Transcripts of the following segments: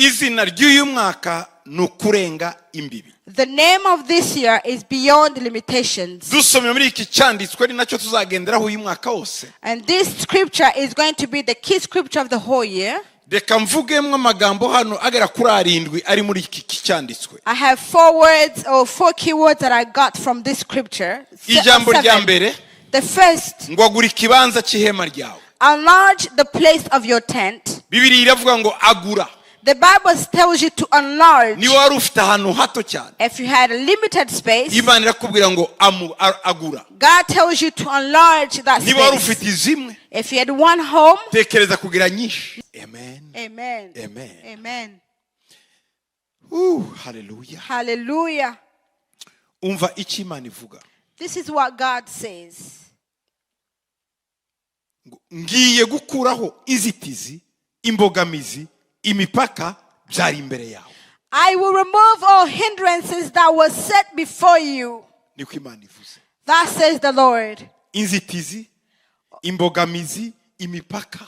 Izina ry'uyu mwaka ni ukurenga imbibi. The name of this year is Beyond Limitations. Dusomye muri iki cyanditswe, ni nacyo tuzagenderaho uyu mwaka wose. And this scripture is going to be the key scripture of the whole year. Reka mvugemo amagambo hano agera kuri arindwi ari muri iki cyanditswe. I have four words or four keywords that I got from this scripture. Ijambo rya Seven. mbere, The first, ngo agura ikibanza cy'ihema ryawe. Enlarge the place of your tent. Bibiliya iravuga ngo agura. The Bible tells you to enlarge. Niba wari ufite ahantu hato cyane, If you had a limited space, Imana irakubwira ngo agura. God tells you to enlarge that Niba wari space. ufite zimwe, If you had one home, tekereza kugira nyinshi. Amen. Amen. Amen. Amen. Haleluya. Hallelujah. Umva icyo Imana ivuga. This is what God says. Ngo, ngiye gukuraho inzitizi, imbogamizi, imipaka byari imbere yawe. I will remove all hindrances that were set before you. Niko Imana ivuze. That says the Lord. Inzitizi, imbogamizi, imipaka,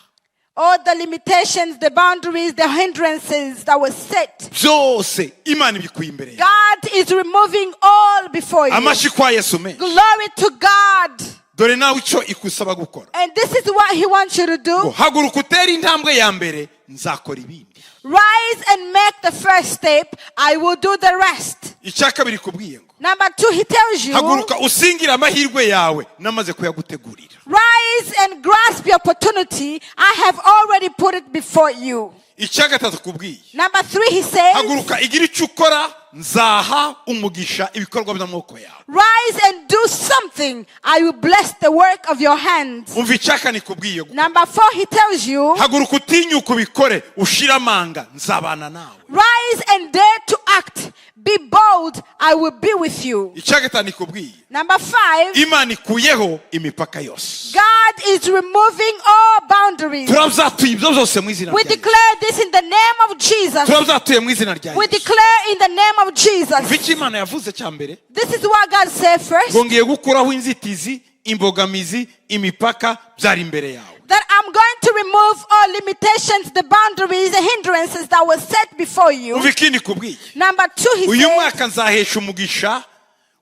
All the limitations, the boundaries, the hindrances that were set. Byose Imana ibikuye imbere yawe. God is removing all before you. Amashyi kwa Yesu menshi. Glory to God. Dore nawe icyo ikusaba gukora. And this is what He wants you to Ngo do. haguruka utere intambwe ya mbere, nzakora ibindi. Rise and make the first step. I will do the rest. Icya kabiri kubwiye ngo, Number two, He tells you, haguruka usingire amahirwe yawe, namaze kuyagutegurira. Rise and grasp your opportunity. I have already put it before you. Icya gatatu kubwiye, Number three, He says, haguruka igira icyo ukora, nzaha umugisha ibikorwa by'amaboko yawe. Rise and do something. I will bless the work of your hands. Umva icya kane kubwiye gukora. Number four, He tells you, Haguruka utinyuka ubikore, ushire amanga, nzabana nawe. Rise and dare to act. Be bold. I will be with you. Icya gatanu ikubwiye, Number five, Imana ikuyeho imipaka yose. God is removing all boundaries. Turabyatuye ibyo byose mu izina We rya Yesu. Declare this in the name of Jesus. Turabyatuye mu izina rya We Yesu. Declare in the name of Jesus. Umva icyo Imana yavuze cya mbere. This is what God said first. Ngo ngiye gukuraho inzitizi, imbogamizi, imipaka byari imbere yawe. That I'm going to remove all limitations, the boundaries, the hindrances that were set before you. Umva ikindi kubwiye. Number two, He Uyu says, mwaka nzahesha umugisha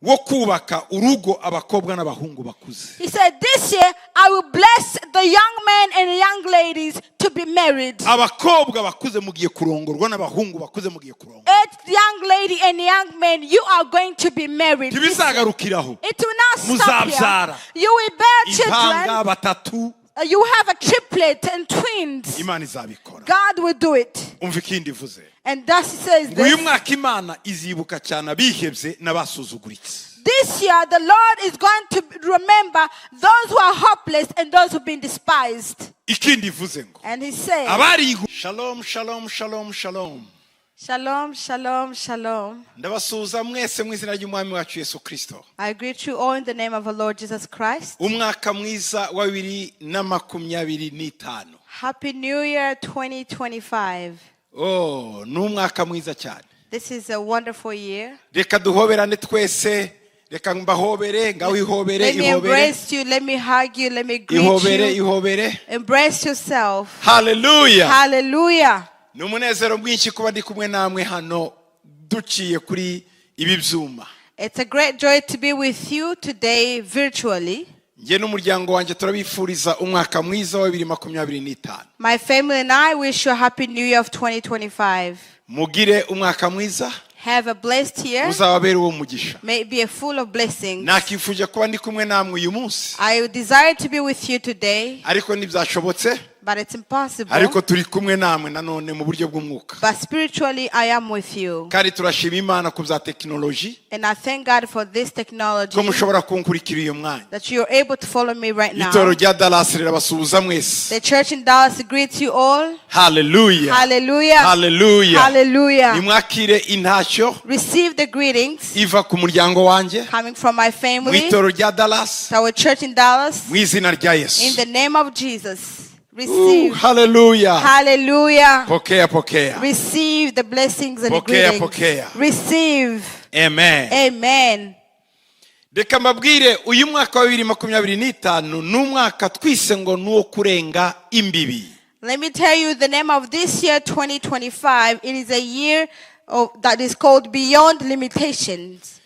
wo kubaka urugo abakobwa n'abahungu bakuze. He said, "This year I will bless the young men and the young ladies to be married." Abakobwa bakuze mugiye kurongorwa n'abahungu bakuze mugiye kurongorwa. Eight young lady and young men, you are going to be married this year. Ntibizagarukiraho. It will not stop Muzabyara. here. You will bear Impanga children. batatu. You have a triplet and twins. Imana izabikora. God will do it. Umva ikindi ivuze. And thus He says Ngo uyu this. mwaka Imana izibuka cyane abihebye n'abasuzuguritse. This year, the Lord is going to remember those who are hopeless and those who've been despised. Ikindi ivuze ngo, And He says, abari, shalom, shalom, shalom, shalom. Shalom, shalom, shalom. Ndabasuhuza mwese mu izina ry'Umwami wacu Yesu Kirisito. I greet you all in the name of our Lord Jesus Christ. Umwaka mwiza wa 2025. Happy New Year 2025. Oh, ni umwaka mwiza cyane. This is a wonderful year. Reka duhoberane twese, reka mbahobere, ngaho ihobere. Let me Ihobere. Embrace you. Let me hug you. Let me greet Ihobere. You. Ihobere. Embrace yourself. Haleluya. Hallelujah. Ni umunezero mwinshi kuba ndi kumwe namwe hano duciye kuri ibi byuma. It's a great joy to be with you today virtually. Njye n'umuryango wanjye turabifuriza umwaka mwiza wa 2025. My family and I wish you a happy new year of 2025. Mugire umwaka mwiza. Have a blessed year. Uzababere uwo mugisha. May it be a full of blessings. Nakifuje kuba ndi kumwe namwe uyu munsi, I desire to be with you today, ariko ntibyashobotse. But it's impossible. Ariko turi kumwe namwe nanone mu buryo bw'umwuka. But spiritually, I am with you. Kandi turashima Imana ku bya tekinoloji, And I thank God for this technology ko mushobora kunkurikira uyu mwanya. That you're able to follow me right now. Itorero rya Dallas rirabasuhuza mwese. The church in Dallas greets you all. Haleluya. Hallelujah. Haleluya. Hallelujah. Nimwakire intashyo Receive the greetings iva ku muryango wanjye coming from my mu family, itorero rya Dallas, to our church in Dallas, mu izina rya in Yesu. the name of Jesus. Receive. Haleluya. Hallelujah. Pokea, pokea. Receive the blessings and the Pokea, greetings. Pokea. Receive. Amen. Amen. Reka mbabwire, uyu mwaka wa 2025 ni umwaka twise ngo ni uwo kurenga imbibi. Let me tell you the name of this year, 2025. It is a year that is called Beyond Limitations.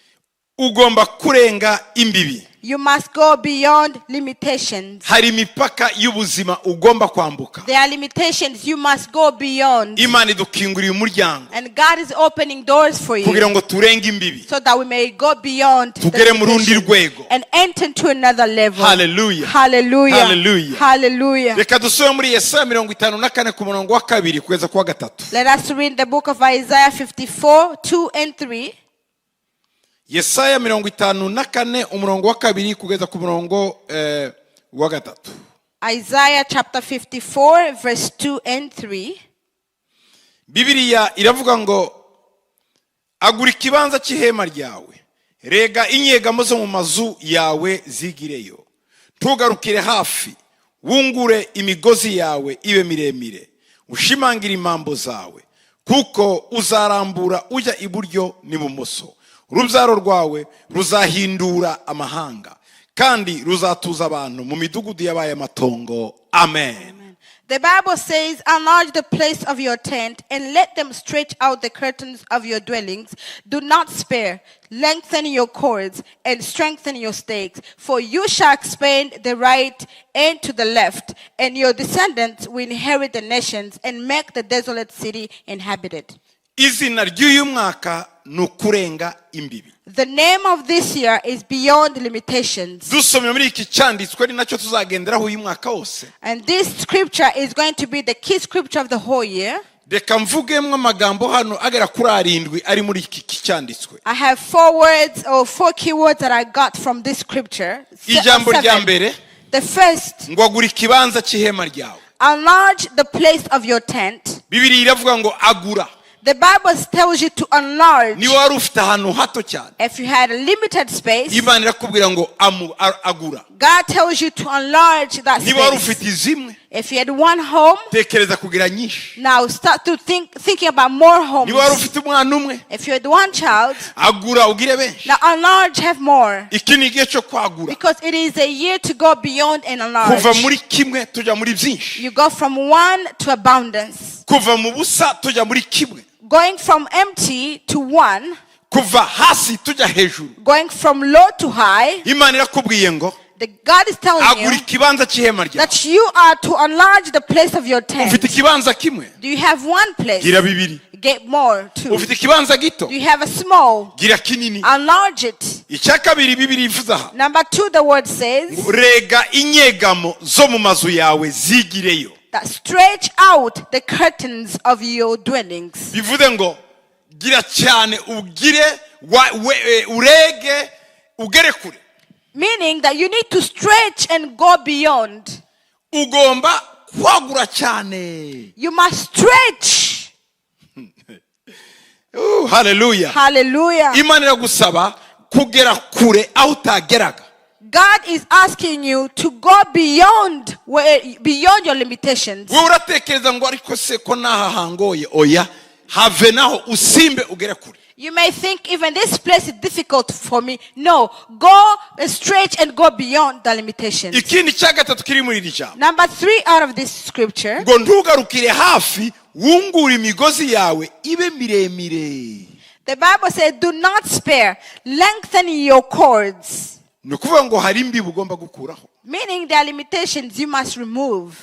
Ugomba kurenga imbibi. You must go beyond limitations. Hari imipaka y'ubuzima ugomba kwambuka. There are limitations you must go beyond. Imana idukinguriye umuryango And God is opening doors for you kugira ngo turenge imbibi, so that we may go beyond the tugere mu rundi limitations rwego. And enter into another level. Hallelujah. Hallelujah. Hallelujah. Hallelujah. Reka dusome muri Yesaya 54 ku murongo wa 2 kugeza ku wa 3. Let us read the book of Isaiah 54, 2 and 3. Yesaya 54 umurongo wa 2 kugeza ku murongo wa 3. Isaiah chapter 54, verse 2 and 3. Bibiliya iravuga ngo agura ikibanza cy'ihema ryawe, rega inyegamo zo mu mazu yawe zigireyo, ntugarukire hafi, wungure imigozi yawe ibe miremire, ushimangire impambo zawe, kuko uzarambura ujya iburyo n'ibumoso, urubyaro rwawe ruzahindura amahanga, kandi ruzatuza abantu mu midugudu yabaye amatongo. Amen. The Bible says, enlarge the place of your tent and let them stretch out the curtains of your dwellings. Do not spare. Lengthen your cords and strengthen your stakes. For you shall expand the right and to the left, and your descendants will inherit the nations and make the desolate city inhabited. Izina ry'uyu mwaka ni ukurenga imbibi. The name of this year is Beyond Limitations. Dusomye muri iki cyanditswe ni nacyo tuzagenderaho uyu mwaka wose. And this scripture is going to be the key scripture of the whole year. Reka mvugemo amagambo hano agera kuri 7 ari muri iki cyanditswe. I have 4 words or 4 keywords that I got from this scripture. Ijambo rya 7. mbere, The first, ngo agura ikibanza cy'ihema ryawe. enlarge the place of your tent. Bibiliya iravuga ngo agura. The Bible tells you to enlarge. Niba wari ufite ahantu hato cyane, If you had a limited space, Imana irakubwira ngo agura. God tells you to enlarge that Niba wari space. ufite izimwe, If you had one home, tekereza kugira nyinshi. now start to thinking about more homes. Niba wari ufite umwana umwe, If you had one child, agura ugire benshi. now enlarge, have more. Iki ni igihe cyo kwagura. Because it is a year to go beyond and enlarge. Kuva muri kimwe tujya muri byinshi. You go from one to abundance. Kuva mu busa tujya muri kimwe. Going from empty to one. Kuva hasi tujya hejuru. Going from low to high. Imana irakubwiye ngo The God is telling agura you ikibanza cy'ihema ryawe. that you are to enlarge the place of your tent. Ufite ikibanza kimwe, Do you have one place? gira bibiri. Get more too. Ufite ikibanza gito, Do you have a small? gira kinini. Enlarge it. Icya kabiri Bibiliya ivuze aha, Number 2, the word says rega inyegamo zo mu mazu yawe zigireyo. that stretch out the curtains of your dwellings. Bivuze ngo gira cyane ugire urege ugere kure. Meaning that you need to stretch and go beyond. Ugomba kwagura cyane. You must stretch. Hallelujah. Hallelujah. Imana iragusaba kugera kure aho utageraga. God is asking you to go beyond your limitations. Wowe uratekereza ngo ariko se ko naha hangoye, oya have naho usimbe ugere kure. You may think even this place is difficult for me. No, go stretch and go beyond the limitations. Ikindi cya gatatu kiri muri iri jambo. Number 3 out of this scripture. Ngo ntugarukire hafi, wungure imigozi yawe ibe miremire. The Bible says, do not spare, lengthen your cords. Ni ukuvuga ngo hari imbibi ugomba gukuraho. Meaning there are limitations you must remove.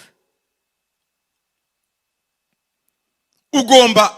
Ugomba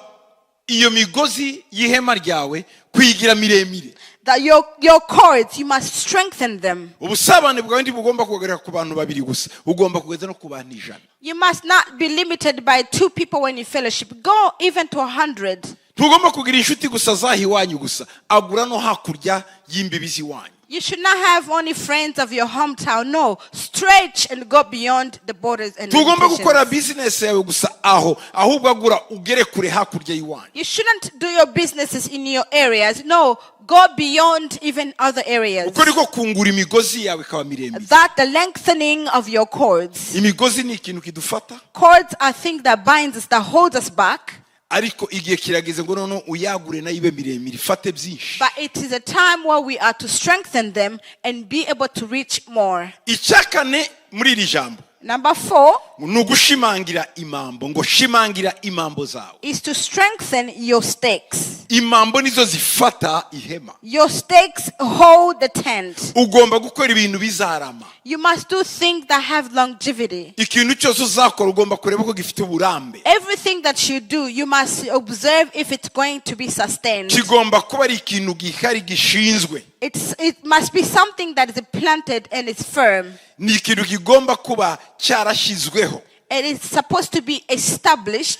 iyo migozi y'ihema ryawe kuyigira miremire. That your cords, you must strengthen them. Ubusabane bwawe ntibugomba kugaragara ku bantu babiri gusa, ugomba kugeza no ku bantu 100. You must not be limited by 2 people when you fellowship. Go even to 100. Ntugomba kugira inshuti gusa zaha iwanyu gusa, agura no hakurya y'imbibi z'iwanyu. You should not have only friends of your hometown. No, stretch and go beyond the borders and Ntugomba gukora limitations. business yawe gusa aho, ahubwo agura ugere kure hakurya y'iwanyu. You shouldn't do your businesses in your areas. No, go beyond even other areas. Uko niko kungura imigozi yawe ikaba miremire. That the lengthening of your cords. Imigozi ni ikintu kidufata. Cords are things that binds us, that holds us back. Ariko igihe kirageze ngo noneho uyagure nayo ibe miremire, ifate byinshi. But it is a time where we are to strengthen them and be able to reach more. Icya kane muri iri jambo. Number 4 Ni ugushimangira imambo, ngo shimangira imambo zawe. Is to strengthen your stakes. Imambo nizo zifata ihema. Your stakes hold the tent. Ugomba gukora ibintu bizarama. You must do things that have longevity. Ikintu cyose uzakora ugomba kureba ko gifite uburambe. Everything that you do, you must observe if it's going to be sustained. Kigomba kuba ari ikintu gihari gishinzwe. It must be something that is planted and is firm. Ni ikintu kigomba kuba cyarashyizweho. It is supposed to be established.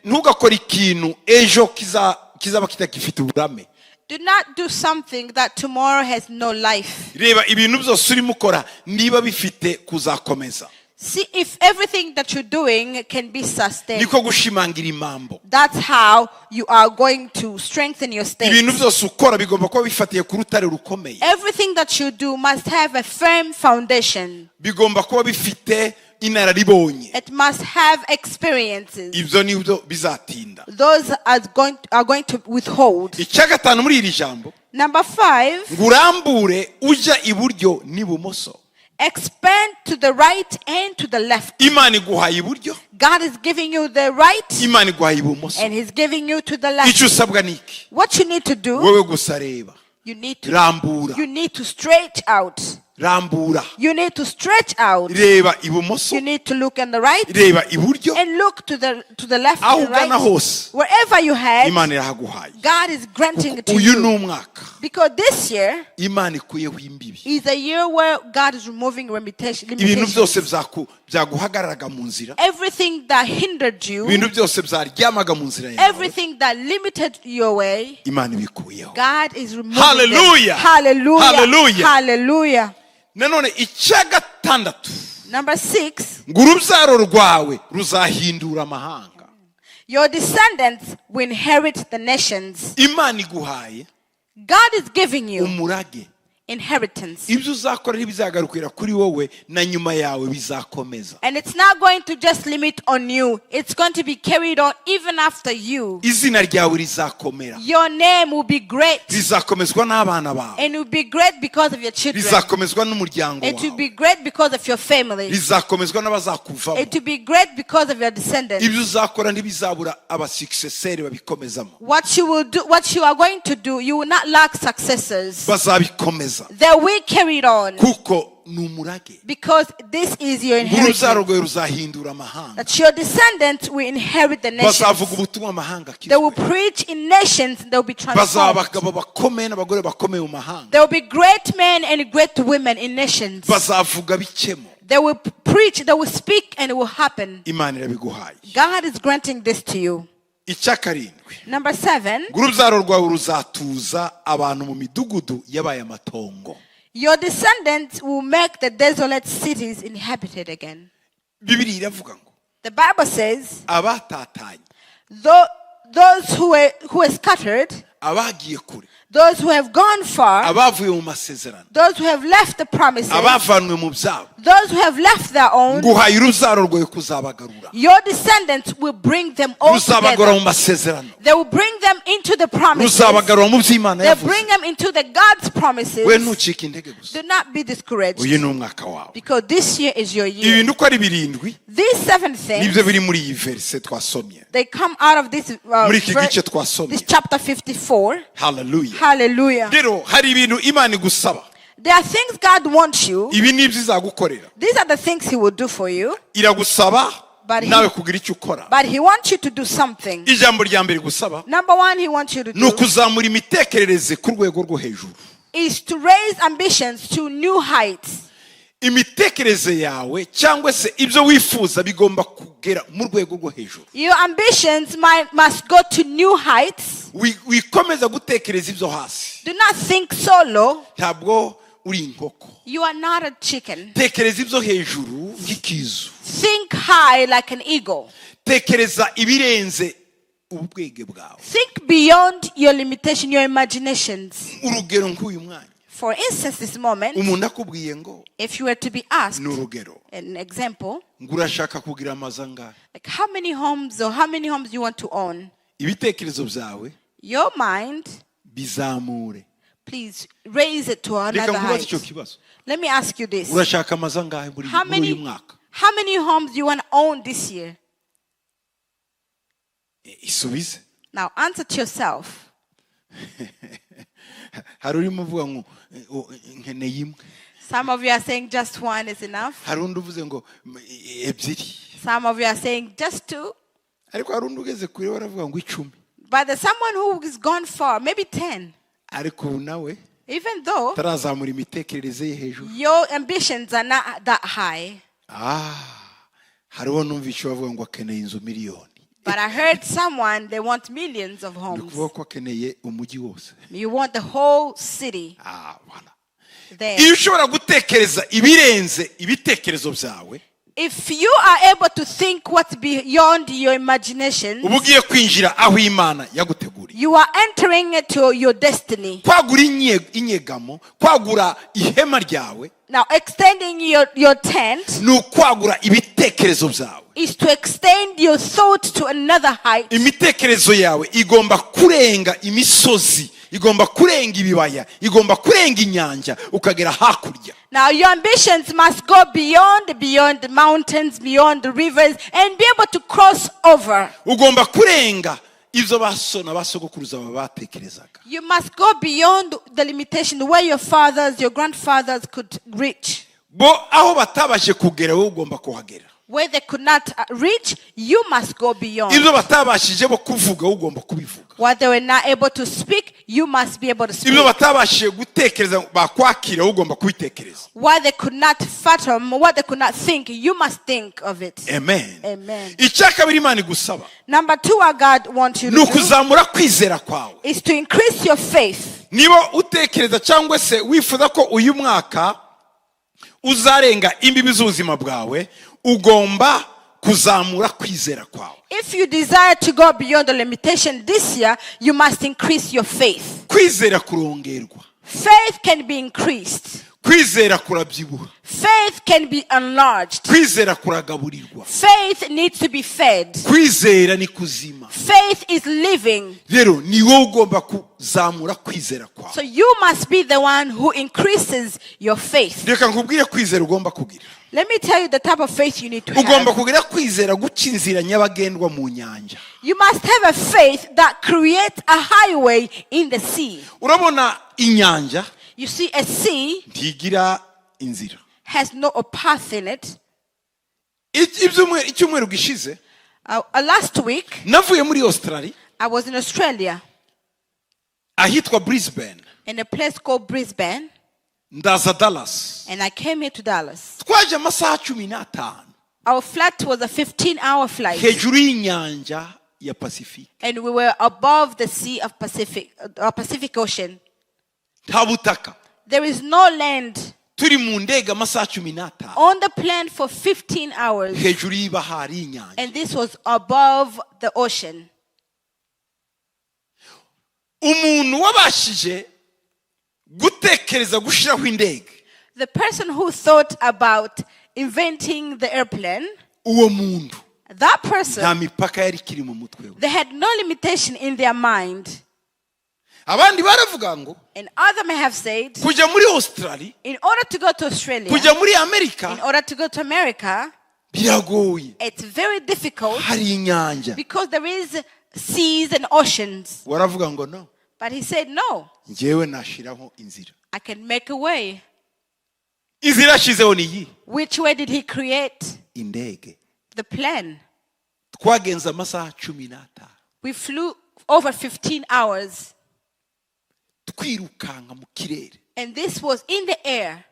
Ntugakore ikintu ejo kizaba kitagifite uburame. Do not do something that tomorrow has no life. Reba ibintu byose urimo ukora niba bifite kuzakomeza. See if everything that you're doing can be sustained. Niko gushimangira imambo. That's how you are going to strengthen your state. Ibintu byose ukora bigomba kuba bifatiye ku rutare rukomeye. Everything that you do must have a firm foundation. Bigomba kuba bifite inararibonye. It must have experiences. Ibyo nibyo bizatinda. Those are going to withhold. Icya gatanu muri iri jambo. Number 5. Ngo urambure ujya iburyo n'ibumoso. Expand to the right and to the left. Imana iguhaye iburyo. God is giving you the right Imana iguhaye ibumoso. and He's giving you to the left. Icyo usabwa ni iki? What you need to do, Wowe gusa reba. you need to Rambura. you need to stretch out. Rambura. You need to stretch out. Reba ibumoso. You need to look on the right Reba iburyo. and look to the left Aho and right. ugana hose. Wherever you head, Imana irahaguhaye. God is granting it to Uyu ni you. umwaka. Because this year Imana ikuyeho imbibi. is a year where God is removing Ibintu limitations. byose byaguhagararaga mu nzira. Everything that hindered you, Ibintu byose byaryamaga mu nzira yawe. everything that limited your way, Imana ibikuyeho. God is removing Hallelujah. them. Hallelujah. Hallelujah. Hallelujah. Nanone icya gatandatu. Number 6, Ngo urubyaro rwawe ruzahindura amahanga. your descendants will inherit the nations. Imana iguhaye God is giving you umurage. inheritance. Ibyo uzakora ntibizagarukira kuri wowe na nyuma yawe bizakomeza. And it's not going to just limit on you. It's going to be carried on even after you. Izina ryawe rizakomera. Your name will be great. Rizakomezwa n'abana bawe. And it will be great because of your children. Rizakomezwa n'umuryango It will wawe. be great because of your family. Rizakomezwa n'abazakuvamo. It will be great because of your descendants. Ibyo uzakora ntibizabura abasuccesseur babikomezamo. What you will do, what you are going to do, you will not lack successors. Bazabikomeza. They will carry it on. Kuko ni umurage. Because this is your Ngo urubyaro inheritance. rwawe ruzahindura amahanga. That your descendants will inherit the nations. Bazavuga ubutumwa amahanga They will akizwe. preach in nations and they will be Bazaba transformed. abagabo bakomeye n'abagore bakomeye mu mahanga. There will be great men and great women in nations. Bazavuga bikemo. They will preach, they will speak, and it will happen. Imana irabiguhaye. God is granting this to you. Icya karindwi. Number 7, Ngo urubyaro rwawe ruzatuza abantu mu midugudu yabaye amatongo. your descendants will make the desolate cities inhabited again. Bibiliya iravuga ngo The Bible says, abatatanye, those who were scattered, abagiye kure, those who have gone far, abavuye mu masezerano, those who have left the promises, abavanwe mu byabo, those who have left their own, nguhaye urubyaro rwawe kuzabagarura. your descendants will bring them all Ruzabagarura together. mu masezerano. They will bring them into the promises. Ruzabagarura mu by'Imana They'll yavuze. bring them into the God's promises. We ntucike intege gusa. Do not be discouraged, Uyu ni umwaka wawe. because this year is your year. Ibintu uko ari birindwi These 7 things, nibyo biri muri iyi verse twasomye. they come out of this, Muri iki gice twasomye. this chapter 54. Hallelujah. Hallelujah. Rero hari ibintu Imana igusaba. There are things God wants you. Ibi ni ibyo izagukorera. These are the things He will do for you. Iragusaba But he- nawe kugira icyo ukora. But He wants you to do something. Ijambo rya mbere igusaba Number 1, He wants you to ni do ukuzamura imitekerereze ku rwego rwo hejuru. is to raise ambitions to new heights. Imitekerereze yawe cyangwa se ibyo wifuza bigomba kugera mu rwego rwo hejuru. Your ambitions must go to new heights. Wikomeza gutekereza ibyo hasi. Do not think so low. Ntabwo uri inkoko. You are not a chicken. Tekereza ibyo hejuru nk'ikizu. Think high like an eagle. Tekereza ibirenze ubwenge bwawe. Think beyond your limitation, your imaginations. Urugero nk'uyu mwanya. For instance, this moment, Umuntu akubwiye ngo if you were to be asked ni urugero an example, ngo urashaka kugira amazu angahe? Like how many homes or how many homes you want to own, Ibitekerezo byawe your mind bizamure. Please raise it to Reka another nkubaze icyo height. kibazo. Let me ask you this. Urashaka amazu angahe muri How muri uyu many, mwaka? how many homes do you want to own this year? Isubize. Now answer to yourself. Hari urimo uvuga ngo oh, nkeneye imwe. Some of you are saying just one is enough. Hari undi uvuze ngo ebyiri. Some of you are saying just two. Ariko hari undi ugeze kure baravuga ngo 10. But there's someone who is gone far, maybe 10. Ariko ubu nawe Even though tarazamura imitekerereze ye hejuru. your ambitions are not that high. Hari uwo numvise bavuga ngo akeneye inzu miliyoni. But I heard someone, they want millions of Ni homes. ukuvuga ko akeneye umujyi wose. You want the whole city Voilà. there. Iyo ushobora gutekereza ibirenze ibitekerezo byawe, If you are able to think what's beyond your imagination, uba ugiye kwinjira aho Imana yaguteguriye. you are entering into your destiny. Kwagura inyegamo, kwagura ihema ryawe, Now, extending your tent ni ukwagura ibitekerezo byawe. is to extend your thought to another height. Imitekerezo yawe igomba kurenga imisozi, igomba kurenga ibibaya, igomba kurenga inyanja, ukagera hakurya. Now, your ambitions must go beyond the mountains, beyond the rivers, and be able to cross over. Ugomba kurenga ibyo baso na basogokuruza baba batekerezaga. You must go beyond the limitation where your fathers, your grandfathers could reach. Bo aho batabashe kugera, wowe ugomba kuhagera. Where they could not reach, you must go beyond. Ibyo batabashije bo kuvuga, wowe ugomba kubivuga. What they were not able to speak, you must be able to speak. Ibyo batabashije gutekereza bakwakira, wowe ugomba kubitekereza. What they could not fathom, what they could not think, you must think of it. Amen. Amen. Icya kabiri Imana igusaba Number two, what God wants you ni to do ukuzamura kwizera kwawe. is to increase your faith. Niba utekereza cyangwa se wifuza ko uyu mwaka uzarenga imbibi z'ubuzima bwawe, ugomba kuzamura kwizera kwawe. If you desire to go beyond the limitation this year, you must increase your faith. Kwizera kurongerwa. Faith can be increased. Kwizera kurabyibuha. Faith can be enlarged. Kwizera kuragaburirwa. Faith needs to be fed. Kwizera ni kuzima. Faith is living. Rero ni wowe ugomba kuzamura kwizera kwawe. So you must be the one who increases your faith. Reka nkubwire kwizera ugomba kugira. Let me tell you the type of faith you need to Ugomba have. kugira kwizera guca inzira nyabagendwa mu nyanja. You must have a faith that creates a highway in the sea. Urabona inyanja You see, a sea ntigira inzira. has no a path in it. Icyumweru gishize, Last week, navuye muri Australia, I was in Australia, ahitwa Brisbane, in a place called Brisbane, ndaza Dallas. and I came here to Dallas. Twaje amasaha 15 Our flight was a 15-hour flight, hejuru y'inyanja ya Pacifique. and we were above the Sea of Pacific, Pacific Ocean. Nta butaka. There is no land. Turi mu ndege amasaha 15 On the plane for 15 hours, hejuru y'ibahari y'inyanja. and this was above the ocean. Umuntu wabashije gutekereza gushiraho indege, The person who thought about inventing the airplane, uwo muntu that person, nta mipaka yari ikiri mu mutwe we. they had no limitation in their mind. Abandi baravuga ngo And other may have said, kujya muri Australia, in order to go to Australia, kujya muri in America order to go to America, biragoye, it's very difficult hari inyanja. because there is seas and oceans. Waravuga ngo no, But he said, no, njyewe nashiraho inzira. I can make a way. Inzira yashizeho ni iyi. Which way did he create? Indege. The plan. Twagenze amasaha 15. We flew over 15 hours. Twirukanka mu kirere. And this was in the air.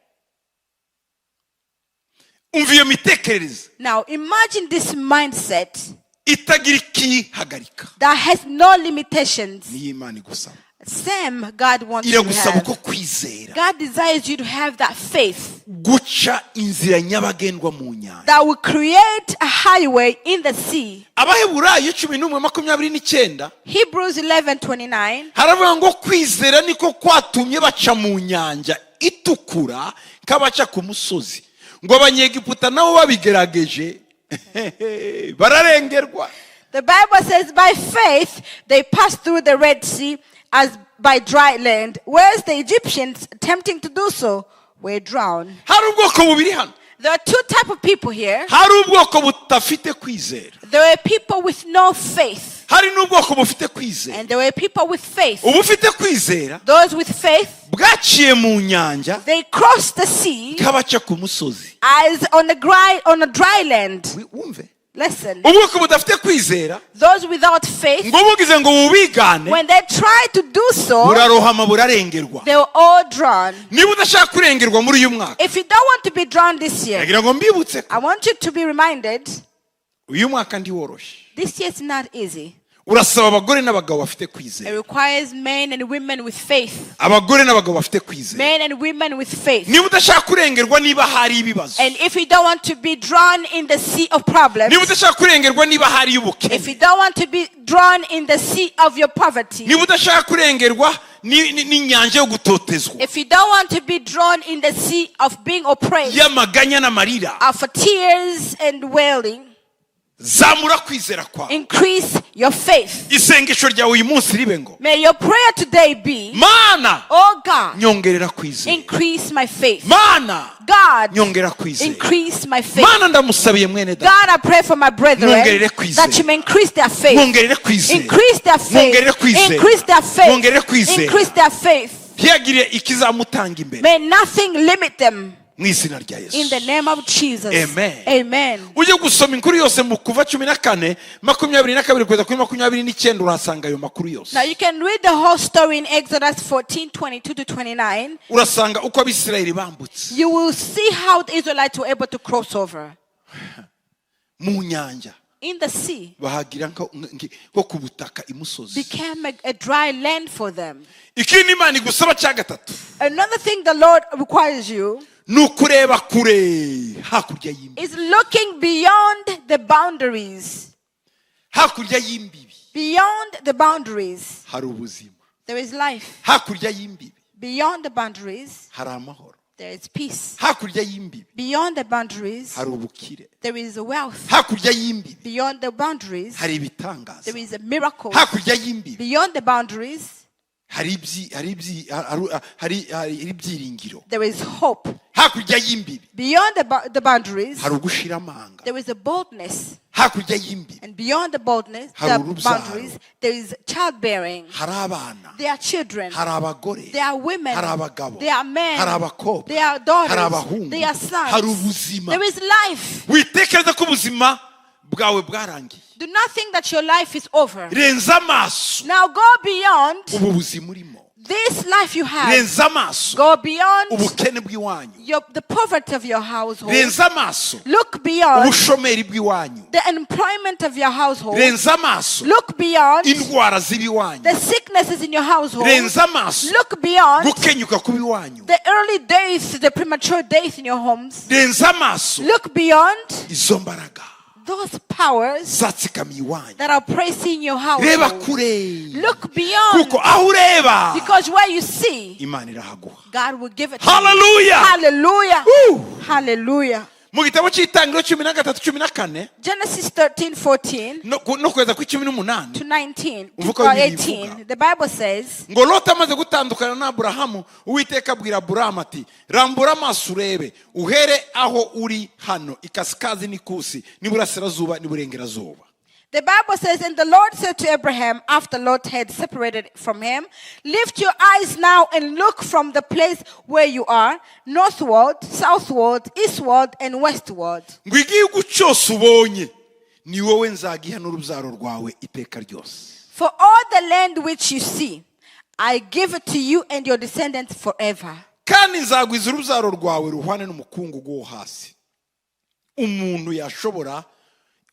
Umva iyo mitekerereze Now imagine this mindset itagira ikihagarika. that has no limitations. Niyo Imana igusaba. Same God wants you to Iragusaba have. uko kwizera God desires you to have that faith guca inzira nyabagendwa mu nyanja. that will create a highway in the sea. Abaheburayo 11:29 Hebrews 11:29. haravuga ngo kwizera niko kwatumye baca mu nyanja itukura kabaca ku musozi, ngo abanyegiputa nabo babigerageje bararengerwa. The Bible says by faith they passed through the Red Sea as by dry land, whereas the Egyptians, attempting to do so, were drowned. Hari ubwoko bubiri hano. There are two types of people here. Hari ubwoko budafite kwizera. There were people with no faith, Hari n'ubwoko bufite kwizera. And there were people with faith. Ubufite kwizera Those with faith, bwaciye mu nyanja they crossed the sea kabaca ku musozi. As on a dry land. Wumve. Listen, Ubwoko budafite kwizera those without faith, ngo bugize ngo bubigane when they tried to do so, burarohama burarengerwa. They were all drowned. Niba udashaka kurengerwa muri uyu mwaka If you don't want to be drowned this year, ndagira ngo mbibutse ko I want you to be reminded uyu mwaka ntiworoshye. This year is not easy. Urasaba abagore n'abagabo bafite It kwizera. Requires men and women with faith. Abagore n'abagabo bafite kwizera. Men and women with faith. Niba udashaka kurengerwa niba hari ibibazo, And if you don't want to be drowned in the sea of problems, niba udashaka kurengerwa niba hari if you ubukene, don't want to be drowned in the sea of your poverty, niba udashaka kurengerwa n'inyanja yo gutotezwa, if you don't want to be drowned in the sea of being oppressed, y'amaganya n'amarira, of tears and wailing, zamura kwizera kwawe. Increase your faith. Isengesho ryawe uyu munsi ribe ngo, May your prayer today be, Mana, "Oh God, nyongerera kwizera. Increase my faith. Mana, God, nyongera kwizera. Increase my faith. Mana, ndamusabiye mwene data, God, I pray for my brethren Mwongerere kwizera. that you may increase their faith. Mwongerere kwizera. Increase their faith. Mwongerere kwizera. Increase their faith. Mwongerere kwizera. Increase their faith. Ntiyagire ikizamutanga imbere. May nothing limit them." Mu izina rya Yesu. In the name of Jesus. Amen. Amen. Ujye gusoma inkuru yose mu Kuva 14:22 kugeza kuri 29 urahasanga ayo makuru yose. Now you can read the whole story in Exodus 14 22 to 29. Urasanga uko Abisirayeli bambutse You will see how the Israelites were able to cross over mu nyanja in the sea. Bahagira nko ku butaka imusozi. Became a dry land for them. Ikindi Imana igusaba cya gatatu Another thing the Lord requires you ni ukureba kure hakurya y'imbibi. Is looking beyond the boundaries. Hakurya y'imbibi Beyond the boundaries, hari ubuzima. There is life. Hakurya y'imbibi Beyond the boundaries, hari amahoro. There is peace. Hakurya y'imbibi Beyond the boundaries, hari ubukire. There is wealth. Hakurya y'imbibi Beyond the boundaries, hari ibitangaza. There is a miracle. Hakurya y'imbibi Beyond the boundaries, hari ibyiringiro. There is hope. Hakurya y'imbibi Beyond the boundaries, hari ugushira amanga. There is a boldness. Hakurya y'imbibi And beyond the boldness, hari the urubyaro. Boundaries, there is childbearing. Hari abana. There are children. Hari abagore. There are women. Hari abagabo. There are men. Hari abakobwa. There are daughters. Hari abahungu. There are sons. Hari ubuzima. There is life. Witekereza ko ubuzima bwawe bwarangiye. Do not think that your life is over. Renza amaso Now go beyond ubu buzima urimo. This life you have. Renza amaso Go beyond ubukene bw'iwanyu. the poverty of your household. Renza amaso Look beyond ubushomeri bw'iwanyu. The unemployment of your household. Renza amaso Look beyond indwara z'ibiwanyu. The sicknesses in your household. Renza amaso Look beyond gukenyuka kw'iwanyu. The early deaths, the premature deaths in your homes. Renza amaso Look beyond izo mbaraga those powers zatsikamiye iwanyu. That are pressing your Reba household. kure Look beyond. kuko aho ureba Because where you see, Imana irahaguha. God will give it to you. Hallelujah. Hallelujah. Woo. Hallelujah. Mu gitabo cy'Itangiriro 13 14 Genesis 13, 14 no kugeza ku 18 to 19, Uvuga or Bibiliya 18. ivuga. The Bible says, Ngo Loti amaze gutandukana na Aburahamu, Uwiteka abwira Aburahamu ati rambura amaso urebe uhere aho uri hano ikasikazi n'ikusi n'iburasirazuba n'iburengerazuba. The Bible says, "And the Lord said to Abraham after Lot had separated from him, 'Lift your eyes now and look from the place where you are, northward, southward, eastward, and westward.'" Ngo igihugu cyose ubonye ni wowe nzagiha n'urubyaro rwawe iteka ryose. "For all the land which you see, I give it to you and your descendants forever." Kandi nzagwiza urubyaro rwawe ruhwane n'umukungugu wo hasi.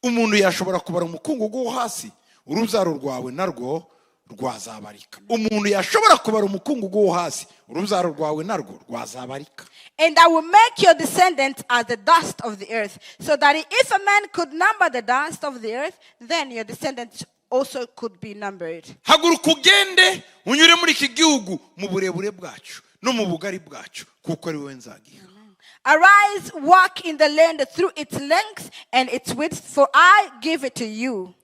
Umuntu yashobora kubara umukungugu wo hasi, urubyaro rwawe narwo rwazabarika. Umuntu yashobora kubara umukungugu wo hasi, urubyaro rwawe narwo rwazabarika. "And I will make your descendants as the dust of the earth, so that if a man could number the dust of the earth, then your descendants also could be numbered." Haguruka ugende unyure muri iki gihugu mu burebure bwacu no mu bugari bwacu kuko ari wowe nzagiha. "Arise, walk in the land through its length and its width, for I give it to you."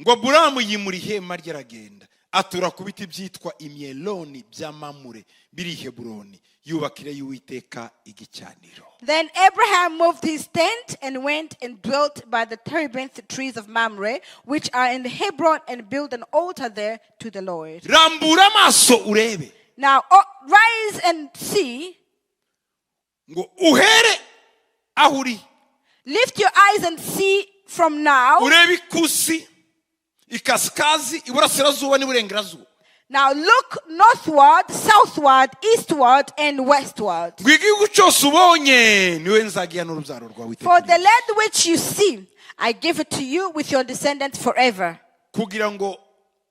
Ngo Aburamu yimura ihema rye aragenda Atura ku biti byitwa imyeloni bya Mamure biri i Heburoni, yubakira y'Uwiteka igicaniro. Then Abraham moved his tent and went and dwelt by the terebinth trees of Mamre, which are in Hebron, and built an altar there to the Lord. Rambura amaso urebe. Now oh, rise and see. Ngo uhere aho uri. Lift your eyes and see from now. Urebe ikusi, ikasikazi, iburasirazuba n'iburengerazuba. Now look northward, southward, eastward, and westward. Ngo igihugu cyose ubonye niwe nzagiha n'urubyaro rwawe iteka For the ryose. land which you see, I give it to you with your descendants forever. Kugira ngo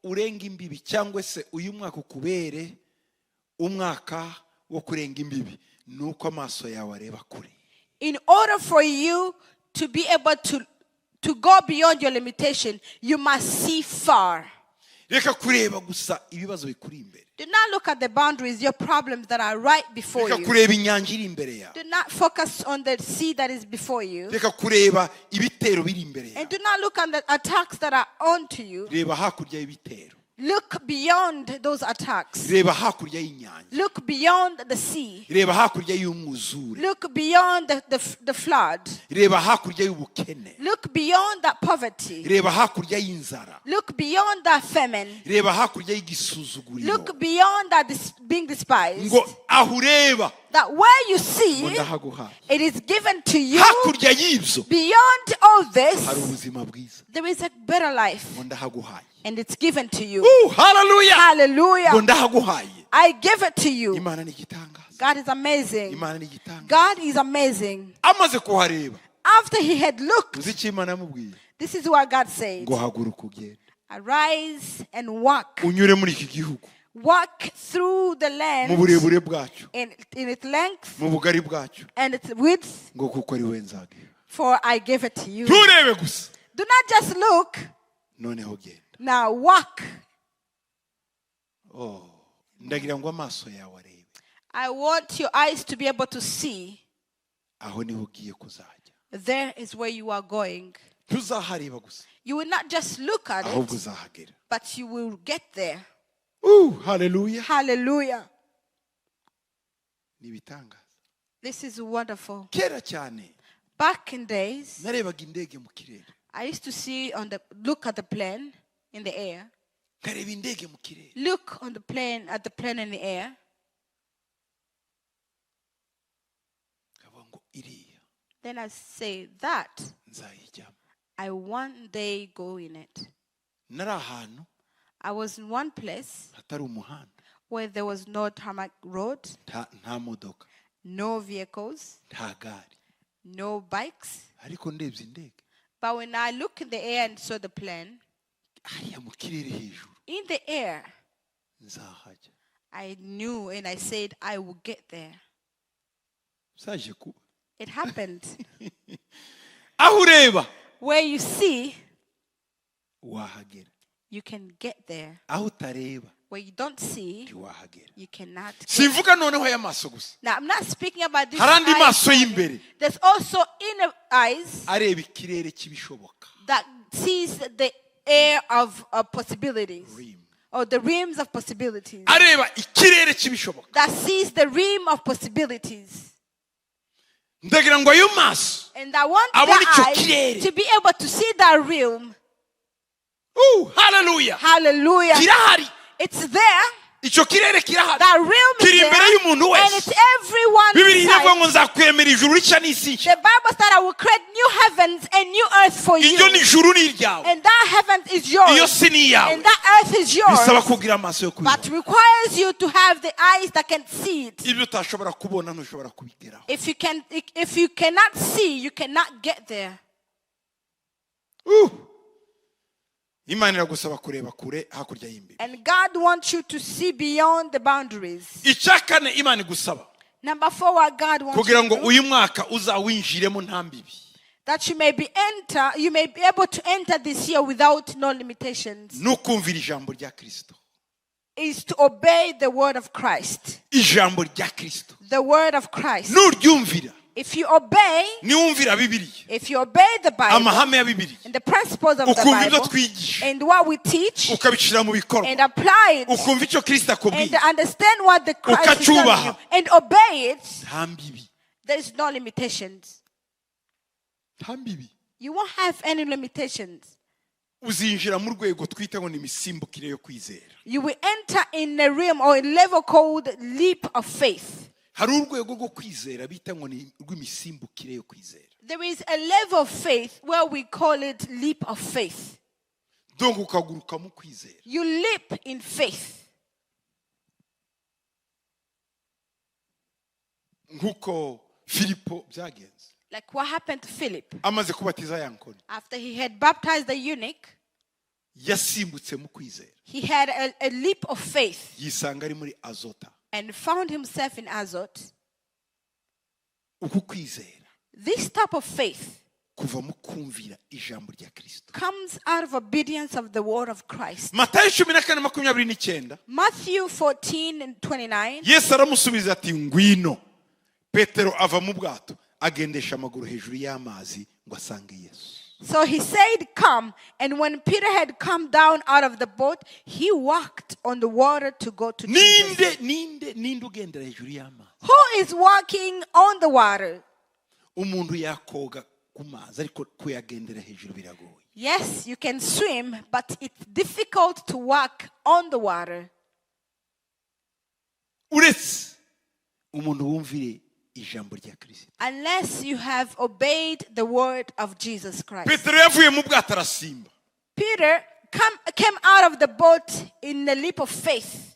urenge imbibi, cyangwa se uyu mwaka ukubere umwaka wo kurenga imbibi, ni uko amaso yawe areba kure. In order for you to be able to go beyond your limitation, you must see far. Reka kureba gusa ibibazo bikuri imbere. Do not look at the boundaries, your problems that are right before Reka you. kureba inyanja iri imbere yawe. Do not focus on the sea that is before you. Reka kureba ibitero biri imbere yawe. And do not look on the attacks that are onto you. Reba hakurya y'ibitero. Look beyond those attacks. Reba hakurya y'inyanja. Look beyond the sea. Reba hakurya y'umwuzure. Look beyond the flood. Reba hakurya y'ubukene. Look beyond that poverty. Reba hakurya y'inzara. Look beyond that famine. Reba hakurya y'igisuzuguriro. Look beyond that being despised. Ngo aho ureba, That where you ngo see, ndahaguhaye. it is given to you. Hakurya y'ibyo Beyond all hari this, ubuzima bwiza. there is a better life. Ngo ndahaguhaye. And it's given to you. Hallelujah. Ngo Hallelujah. ndahaguhaye. I give it to you. Imana ni igitangaza. God is amazing. Imana ni igitangaza. God is amazing. Amaze kuhareba, After he had looked, uzi icyo Imana yamubwiye? this is what God said. Ngo haguruka ugende, Arise and walk. unyure muri iki gihugu, Walk through the mu land burebure bwacyo, in its length mu bugari bwacyo, and its width, ngo kuko ari we nzagiha. for I gave it to you. Nturebe gusa. Do not just look, Noneho genda. now walk. Oh, ndagira ngo amaso yawe arebe. I want your eyes to be able to see. Aho niho ugiye kuzajya. There is where you are going. Ntuzahareba gusa, You will not just look at ahubwo it, uzahagera. but you will get there. Hallelujah. Hallelujah. Ni ibitangaza. This is wonderful. Kera cyane Back in days, narebaga indege mu kirere. I used to see on the look at the plane in the air. Nkareba indege mu kirere. Look on the plane at the plane in the air. Nkavuga ngo iriya Then I say that nzayijyamo. I one day go in it. Nari ahantu I was in one place hatari umuhanda, where there was no tarmac road, nta modoka, no vehicles, nta gare. no bikes. Ariko ndebye indege But when I looked in the air and saw the plane, hariya mu kirere hejuru, in the air, nzahajya. I knew and I said I will get there. Byaje kuba. It happened. Aho ureba Where you see, wahagera. you can get there. Aho utareba Where you don't see, ntiwahagera. you cannot get. Simvuga noneho aya maso gusa. Now, I'm not speaking about this. Hari andi eyes maso only. y'imbere. There's also inner eyes Areba ikirere cy'ibishoboka. that sees the air of possibilities. Rim. Or the realms of possibilities. Areba ikirere cy'ibishoboka. That sees the realm of possibilities. Ndagira ngo ayo maso And I want abone the icyo eyes kirere. to be able to see that realm. Hallelujah. Hallelujah. Kirahari. It's there. Icyo kirere kirahari. That realm is Kiri imbere there. y'umuntu And wese. it's everyone Bibiliya iravuga ngo inside. nzakwemera ijuru rishya n'isi nshya. The Bible said, I will create new heavens and new earth for you. Iryo ni ijuru ni iryawe. And that heaven is Iyo yours. si ni iyawe. And that earth is Bisaba yours. kugira amaso yo But kubibona. requires you to have the eyes that can see it. Ibyo utashobora kubona ntushobora kubigeraho. If you cannot see, you cannot get there. Imana iragusaba kureba kure hakurya y'imbibi. And God wants you to see beyond the boundaries. Icya kane Imana igusaba Number 4, what God wants kugira you ngo to do, uyu mwaka uzawinjiremo nta mbibi, that you may be able to enter this year without no limitations, ni ukumvira ijambo rya Kristo. is to obey the word of Christ. Ijambo rya Kristo. The word of Christ. Nuryumvira, If you obey, niwumvira Bibiliya, if you obey the Bible amahame ya Bibiliya, and the principles of the ukumva ibyo Bible twigisha, and what we teach ukabishyira mu bikorwa, and apply it ukumva icyo Kristo and akubwiye, understand what the Christ is telling you ukacyubaha. and obey it, nta mbibi. there is no limitations. Nta mbibi. You won't have any limitations. Uzinjira mu rwego twita ngo ni imisimbukire yo kwizera. You will enter in a realm or a level called leap of faith. Hari urwego rwo kwizera bita ngo ni rw'imisimbukire yo kwizera. There is a level of faith where we call it leap of faith. Donc ukaguruka mu kwizera. You leap in faith. Nk'uko Filipo byagenze. Like what happened to Philip Amaze kubatiza ya nkoni. after he had baptized the eunuch, Yasimbutse mu kwizera. he had a leap of faith Yisanga ari muri Azota. and found himself in Azot. Uku kwizera This type of faith kuva mu kumvira ijambo rya Kristo. comes out of obedience of the word of Christ. Matayo 14:29. Matthew 14:29. Yesu aramusubiza ati ngwino. Petero ava mu bwato agendesha amaguru hejuru y'amazi ngo asange Yesu. So he said, "Come." And when Peter had come down out of the boat, he walked on the water to go to Jesus. Ninde ninde ninde ugendera hejuru y'amazi? Who is walking on the water? Umuntu yakoga ku mazi ariko kuyagendera hejuru biragoye. Yes, you can swim, but it's difficult to walk on the water. Uretse umuntu wumvire ijambo rya Kristo. Unless you have obeyed the word of Jesus Christ. Petero yavuye mu bwato arasimba. Peter came out of the boat in the leap of faith,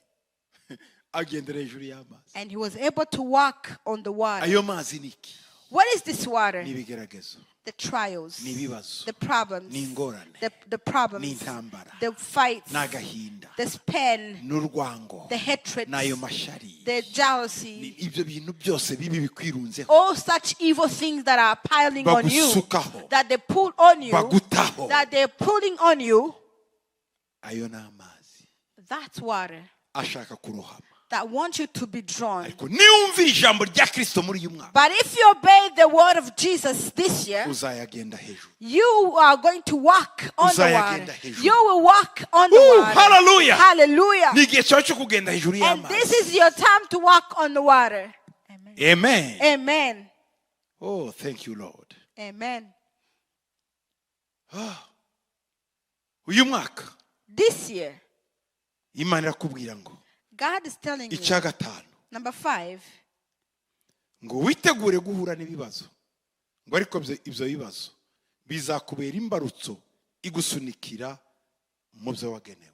Agendera hejuru y'amazi. and he was able to walk on the water. Ayo mazi ni iki? What is this water? Ni ibigeragezo. The trials, Ni ibibazo. the problems, Ni ingorane. the problems, Ni intambara. the fights, N'agahinda. the pain, N'urwango. the hatred, N'ayo mashyari. the Ni jealousy, ibyo bintu byose bibi bikwirunzeho. all such evil things that are piling on you, Bagusukaho. that they pull on you, Bagutaho. that they're pulling on you. Ayo ni amazi That's water ashaka kurohama. that wants you to be drawn. Ariko niwumvira ijambo rya Kristo muri uyu mwaka, But if you obey the word of Jesus this year, uzayagenda hejuru. you are going to walk on the Uzayagenda water. hejuru. You will walk on the Ooh, water. hallelujah. Hallelujah. Ni igihe cyawe cyo kugenda hejuru And y'amazi. this is your time to walk on the water. Amen. Amen. Amen. Oh, thank you, Lord. Amen. Uyu mwaka This year, Imana irakubwira ngo God is telling you, icya gatanu, number 5, ngo witegure guhura n'ibibazo, ngo ariko ibyo bibazo bizakubera imbarutso igusunikira mu byo wagenewe.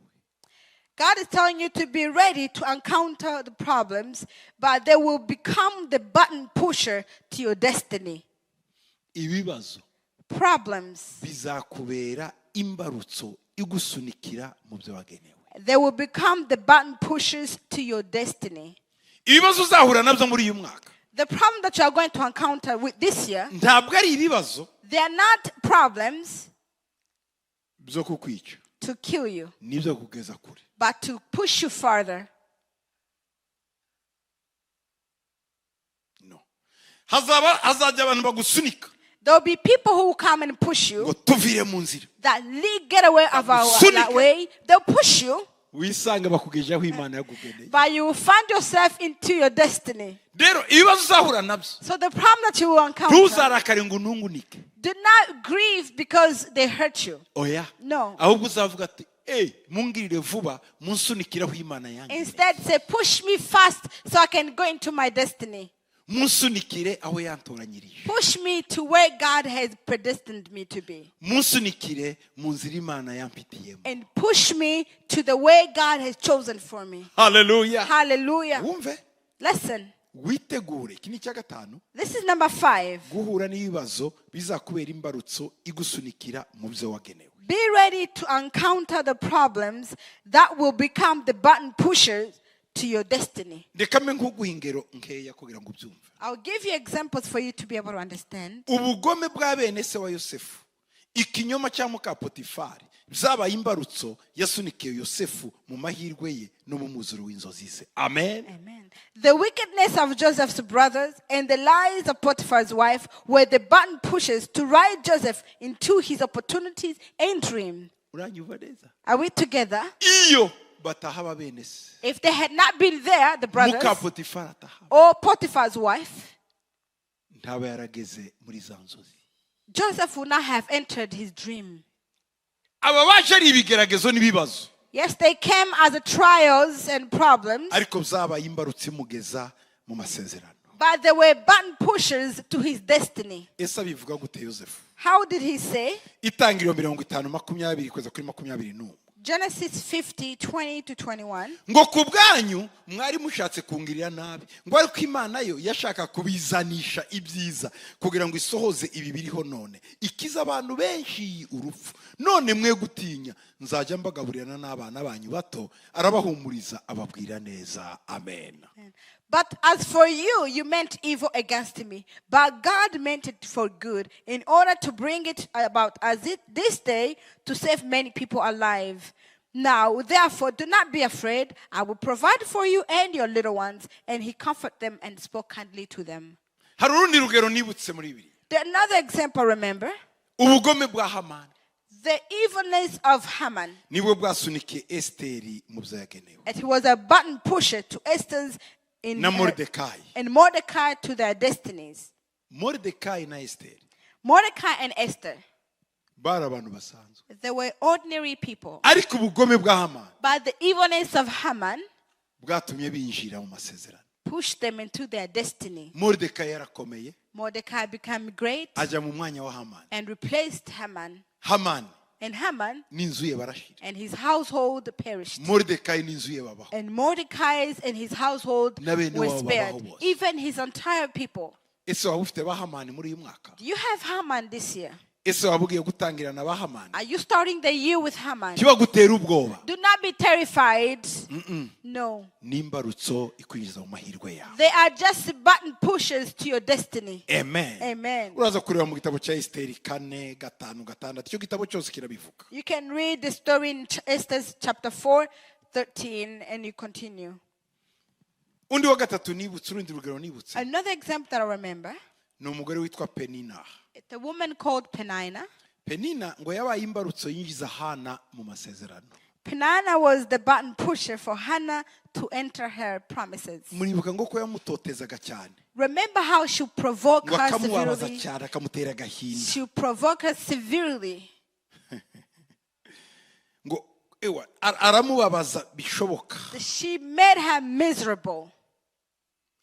God is telling you to be ready to encounter the problems, but they will become the button pusher to your destiny. Ibibazo Problems, bizakubera imbarutso igusunikira mu byo wagenewe. they will become the button pushers to your destiny. Ibibazo uzahura nabyo muri uyu mwaka The problem that you are going to encounter with this year, ntabwo ari ibibazo they are not problems byo kukwica, to kill you, n'ibyo kugeza kure. but to push you farther. No. Hazaba hazajya abantu bagusunika There will be people who will come and push you ngo tuvire mu nzira. that lead, get away of our Bagusunike. that way. They'll push you, Wisanga bakugejeho aho Imana yakugeneye. but you will find yourself into your destiny. Rero ibibazo uzahura nabyo, So the problem that you will encounter, ntuzarakare ngo unungunike. do not grieve because they hurt you. Oya. No. Ahubwo uzavuga ati "Eh, mungirire vuba munsunikire aho Imana yangeneye. Instead, say, push me fast so I can go into my destiny. Munsunikire aho yantoranyirije. Push me to where God has predestined me to be. Munsunikire mu nzira Imana yampitiyemo." And push me to the way God has chosen for me. Hallelujah. Hallelujah. Wumve, Listen, witegure. Iki ni icya gatanu. this is number 5. Guhura n'ibibazo bizakubera imbarutso igusunikira mu byo wagenewe. Be ready to encounter the problems that will become the button pushers to your destiny. Reka mbe nkuguha ingero nkeya kugira ngo ubyumve. I'll give you examples for you to be able to understand. Ubugome bwa bene se wa Yosefu Ikinyoma cya muka Potifari byabaye imbarutso yasunikiye Yosefu mu mahirwe ye no mu mwuzuro w'inzozi ze. Amen. Amen. The wickedness of Joseph's brothers and the lies of Potiphar's wife were the button pushers to ride Joseph into his opportunities and dream. Uranyumva neza? Are we together? Iyo batahaba bene se, If they had not been there, the brothers muka Potifari atahaba, or Potiphar's wife, ntaba yarageze muri za nzozi. Joseph would not have entered his dream. Aba baje ari ibigeragezo n'ibibazo, Yes, they came as a trials and problems, ariko byabaye imbarutso imugeza mu masezerano. But they were button pushers to his destiny. Ese abivuga gute Yosefu? How did he say? Itangiriro 50:20 kugeza kuri 21. Genesis 50, 20 to 21. Ngo ku bwanyu mwari mushatse kungirira nabi, ngo ariko Imana yo yashaka kubizanisha ibyiza kugira ngo isohoze ibi biriho none, ikiza abantu benshi urupfu. None mwe gutinya, nzajya mbagaburirana n'abana banyu bato. Arabahumuriza, ababwira neza. Amen. But as for you, you meant evil against me, but God meant it for good, in order to bring it about as it this day, to save many people alive. Now, therefore, do not be afraid. I will provide for you and your little ones. And he comforted them and spoke kindly to them. Hari urundi rugero nibutse muri bibiri. Another example, remember, Ubugome bwa Hamani the evilness of Haman. Nibwo bwasunikiye Esiteri mu byo yagenewe. And he was a button pusher to Esther's in Na Moridekayi. And Mordecai to their destinies. Moridekayi na Esiteri Mordecai and Esther, bari abantu basanzwe, they were ordinary people. Ariko ubugome bwa Hamani But the evilness of Haman bwatumye binjira mu masezerano. Pushed them into their destiny. Moridekayi yarakomeye, Mordecai became great ajya mu mwanya wa Hamani. And replaced Haman. Hamani And Haman n'inzu ye barashira, and his household perished. Moridekayi n'inzu ye babaho. And Mordecai's and his household Na bene were wabo spared, babaho bose. even his entire people. Ese waba ufite ba Hamani muri uyu mwaka? Do you have Haman this year? Ese waba ugiye gutangirana ba Hamani? Are you starting the year with Haman? Ntibagutera ubwoba. Do not be terrified. No. N'imbarutso ikwinjiza mu mahirwe yawe. They are just button pushers to your destiny. Amen. Amen. Uraza kureba mu gitabo cya Esiteri 4, 5, 6, icyo gitabo cyose kirabivuga. You can read the story in Esther chapter 4, 13, and you continue. Undi wa gatatu nibutse, urundi rugero nibutse, Another example that I remember, ni umugore witwa Penina. It's a woman called Penina. Penina ngo yabaye imbarutso yinjiza Hana mu masezerano. Penina was the button pusher for Hannah to enter her promises. Muribuka ngo ko yamutotezaga cyane, Remember how she provoked ngo her akamubabaza severely? Cyane, akamutera agahinda. She provoked her severely. Ngo ewa aramubabaza bishoboka. She made her miserable.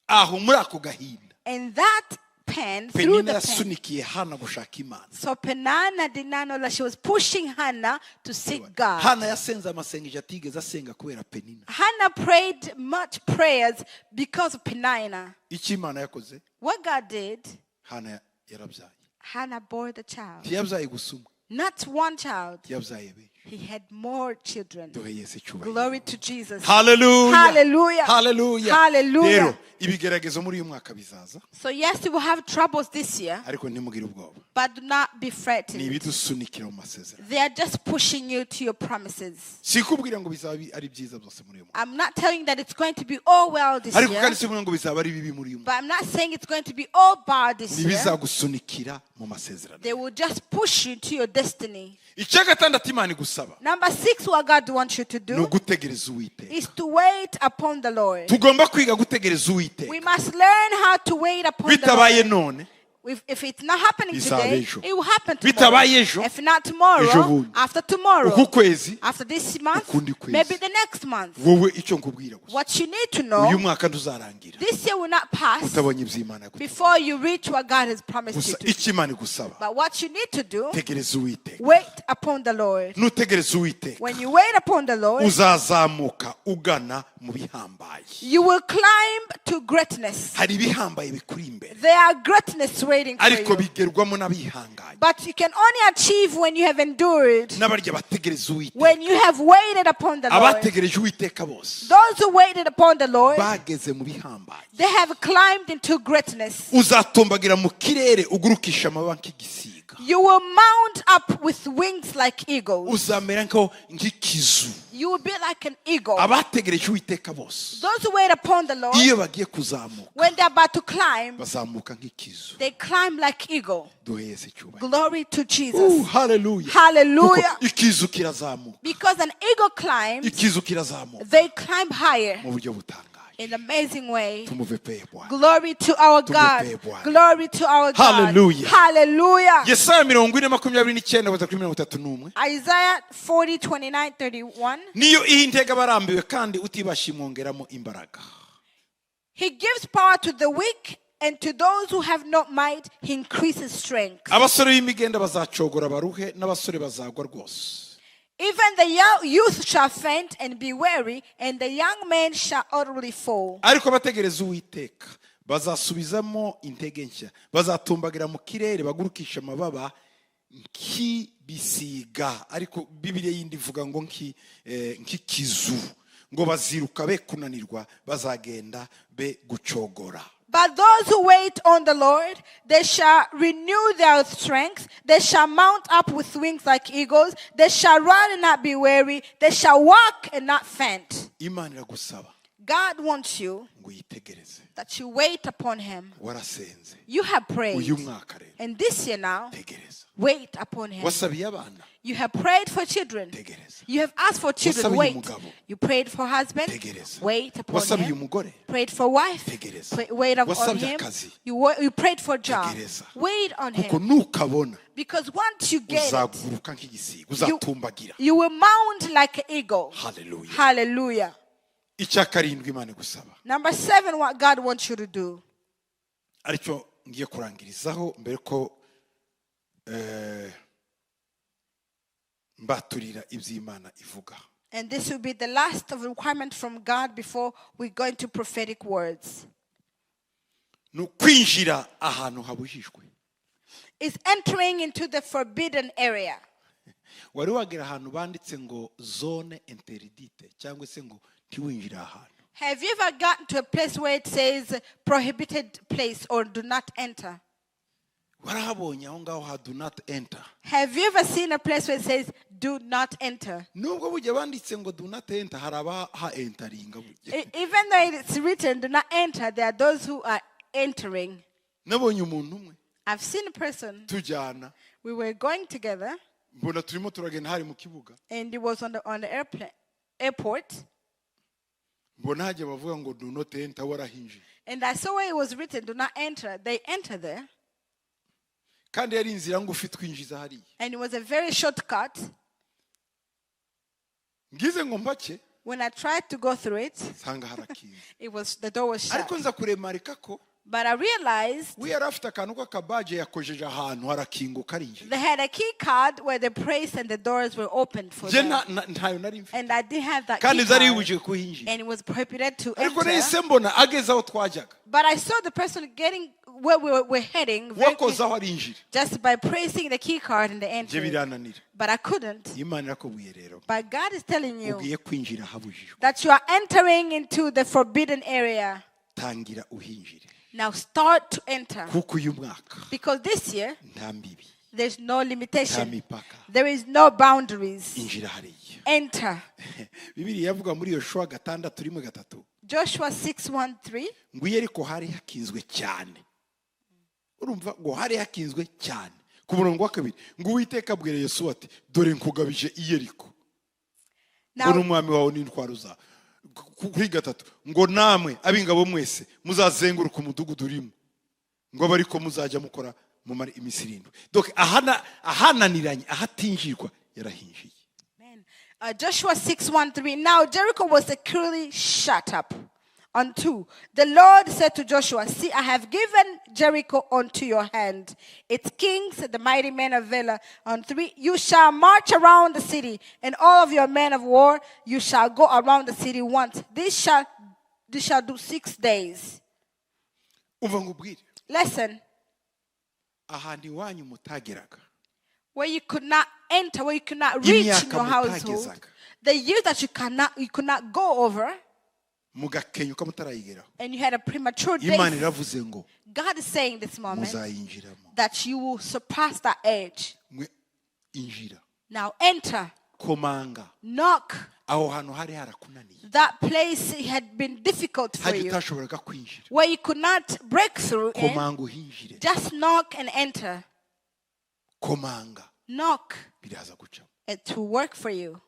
Aho muri ako gahinda, And that pain, through Penina the pain. Yasunikiye Hana gushaka Imana. So Penina did not know that she was pushing Hannah to seek God. Hana yasenze amasengesho atigeze asenga kubera Penina. Hannah prayed much prayers because of Penina. Icyo Imana yakoze, What God did, Hana yarabyaye. Hannah bore the child. Ntiyabyaye gusa umwe, Not one child. yabyaye benshi. He had more children. Duhe Yesu icyubahiro. Glory to Jesus. Hallelujah. Hallelujah. Hallelujah. Hallelujah. Rero ibigeragezo muri uyu mwaka bizaza, So yes, you will have troubles this year, ariko ntimugire ubwoba. But do not be Ni frightened. ibidusunikira mu masezerano. They are just pushing you to your promises. Sikubwira ngo bizaba ari byiza byose muri uyu mwaka, I'm not telling you that it's going to be all well this ariko year, kandi sikubwira ngo bizaba ari bibi muri uyu mwaka. But I'm not saying it's going to be all bad this Ni year. ibizagusunikira mu masezerano. They will just push you to your destiny. Icya gatandatu Imana igusaba Number six, what God wants you to ni do ugutegereza Uwiteka. Is to wait upon the Lord. Tugomba kwiga gutegereza We Uwiteka. must learn how to wait upon the Bitabaye Lord. none, If it's not happening bizaba today, ejo. it will happen tomorrow. Bitabaye ejo, If not ejo tomorrow, bundi. after tomorrow, Uku kwezi, after this month, ukundi kwezi. Maybe the next month. Wowe icyo nkubwira gusa, What you need to uyu know, mwaka ntuzarangira this year will not pass utabonye iby'Imana yaguteguriye. before you reach what God has promised Gusa you to. icyo Imana igusaba, But what you need to do, tegereza Uwiteka. wait upon the Lord. Nutegereza Uwiteka, When you wait upon the Lord, uzazamuka ugana mu bihambaye. You will climb to greatness. Hari ibihambaye bikuri imbere, There are greatness waiting for ariko you. bigerwamo n'abihanganye, But you can only achieve when you have endured, n'abarya bategereza Uwiteka. When you have waited upon the Lord. Abategereje Uwiteka bose Those who waited upon the Lord, bageze mu bihambaye. They have climbed into greatness. Uzatumbagira mu kirere ugurukisha amababa nk'igisiga. nk'igisiga. You will mount up with wings like eagles. Uzamera nk'ikizu. You will be like an eagle. Abategereje Uwiteka bose, Those who wait upon the Lord, iyo bagiye kuzamuka, when they're about to climb, bazamuka nk'ikizu. they climb like eagle. Duheze icyubahiro. Glory to Jesus. Hallelujah. Hallelujah. Kuko ikizu kirazamuka. Because an eagle climbs, Ikizu kirazamuka they climb higher mu buryo butangaje. in an amazing way. Tumuve pe Bwana. Glory to our God. Tumpe Bwana. Glory to our God. Hallelujah. Hallelujah. Yesaya 40:29 kugeza kuri 31. Isaiah 40, 29, 31. Niyo iha intege abarambiwe kandi utibasha imwongeramo imbaraga. He gives power to the weak, and to those who have not might, he increases strength. Abasore b'imigenda bazacogora baruhe, n'abasore bazagwa rwose. Even the youth shall faint and be weary, and the young men shall utterly fall. Ariko abategereza Uwiteka bazasubizamo intege nshya, bazatumbagira mu kirere bagurukisha amababa nk'ibisiga. Ariko Bibiliya yindi ivuga ngo nk'ikizu, ngo baziruka be kunanirwa, bazagenda be gucogora. But those who wait on the Lord, they shall renew their strength. They shall mount up with wings like eagles. They shall run and not be weary. They shall walk and not faint. Imana iragusaba God wants you ngo uyitegereze. that you wait upon him. Warasenze You have prayed. uyu mwaka rero, And this year now, tegereza. wait upon him. Wasabiye abana, You have prayed for children. tegereza. You have asked for children. Wasabiye Wait. umugabo. You prayed for husband. Tegereza. Wait upon Wasabiye him. umugore. Prayed for wife. Tegereza. Wait upon Wasabye him. akazi. You prayed for job. Tegereza. Wait on Kuko him. nukabona, Because once you get it, uzaguruka nk'igisiga, uzatumbagira. you will mount like an eagle. Hallelujah. Hallelujah. Icya karindwi Imana igusaba, Number 7, what God wants you to do. aricyo ngiye kurangirizaho mbere ko mbaturira iby'Imana ivuga, And this will be the last of requirement from God before we go into prophetic words. Ni ukwinjira ahantu habujijwe. Is entering into the forbidden area. Wari wagera ahantu banditse ngo zone interdite, cyangwa se ngo ntiwinjire ahantu? Have you ever gotten to a place where it says prohibited place or do not enter? Warahabonye aho ngaho ha do not enter? Have you ever seen a place where it says do not enter? Nubwo bujya banditse ngo do not enter, hari abaha enteringa burya. Even though it's written do not enter, there are those who are entering. Nabonye umuntu umwe I've seen a person. tujyana, We were going together, mbona turimo turagenda hari mu kibuga, and it was on the airplane, airport. Mbona hajya bavuga ngo do not enter, warahinjiye. And I saw where it was written, do not enter. They enter there. Kandi yari inzira ngufi twinjiza hariya. And it was a very shortcut. Ngize ngo mpake, When I tried to go through it, nsanga harakinze. the door was shut. Ariko nza kuremarika ko But I realized we yari afite akantu k'akabaje yakojeje ahantu harakinguka arinjira. they had a key card where they pressed and the doors were opened for Nje them. ntayo nari mfite, And I didn't have that kandi key byari card. bibujijwe kuhinjira. And it was prohibited to Ariko enter. nahise mbona ageze aho twajyaga, But I saw the person getting where we were heading very wakoze quick, aho arinjira. just by pressing the key card and the Nje entry. birananira. But I couldn't. Imana irakubwiye rero, But God is telling you ugiye kwinjira ahabujijwe. that you are entering into the forbidden area. Tangira uhinjire. Now start to enter. Kuko uyu mwaka Because this year, nta mbibi, there's no nta limitation. mipaka. There is no boundaries. Injira hariya. Enter. Bibiliya yavuga muri Yoshuwa 6:1-3, Joshua 6:1-3. ngo iyo ariko hari hakinzwe cyane, urumva ngo hari hakinzwe cyane. Ku murongo wa 2 ngo Uwiteka abwira Yosuwa ati dore nkugabije i Yeriko, ngo Now, n'umwami wawe n'intwaro zawe. Kuri 3 ngo namwe ab'ingabo mwese muzazenguruka umudugudu urimo, ngo abe ariko muzajya mukora mumare iminsi 7. Donc ahananiranye, ahatinjirwa, yarahinjiye. Amen. Joshua 6:1-3. Now Jericho was securely shut up. On 2, the Lord said to Joshua, see, I have given Jericho unto your hand, its kings, the mighty men of valor. On 3, you shall march around the city, and all of your men of war, you shall go around the city once. This shall do 6 days. Umva ngubwire. Listen. Ahantu iwanyu mutageraga, Where you could not enter, where you could not reach in Imyaka your household, mutagezaga. the years that you could not go over, Mugakenyuka mutarayigeraho. And you had a premature Imana death. iravuze ngo God is saying this moment muzayinjiramo. That you will surpass that age. Mwe injira. Now enter, Komanga. Knock. Aho hantu hari harakunaniye. That place had been difficult for Hajya you, utashoboraga kwinjira. Where you could not break through in. Komanga uhinjire. Just knock and enter. Komanga. Knock. Biraza gucamo. It will work for you.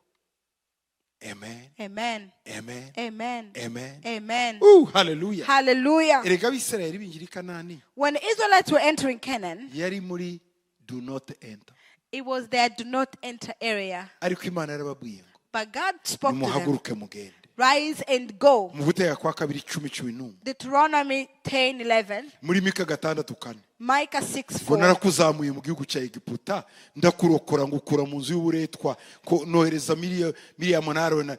Amen. Amen. Amen. Amen. Amen. Amen. Hallelujah. Hallelujah. Erega Abisirayeli binjira i Kanani When the Israelites were entering Canaan, yari muri do not enter. It was their do not enter area. Ariko Imana yarababwiye ngo But God spoke to them, nimuhaguruke mugende. Rise and go. Mu Gutegeka kwa kabiri 10:11. Deuteronomy 10:11, Muri Mika 6:4. Micah 6 Ngo 4. narakuzamuye mu gihugu cya Egiputa ndakurokora ngukura mu nzu y'uburetwa ko nohereza Miriyamu na Aroni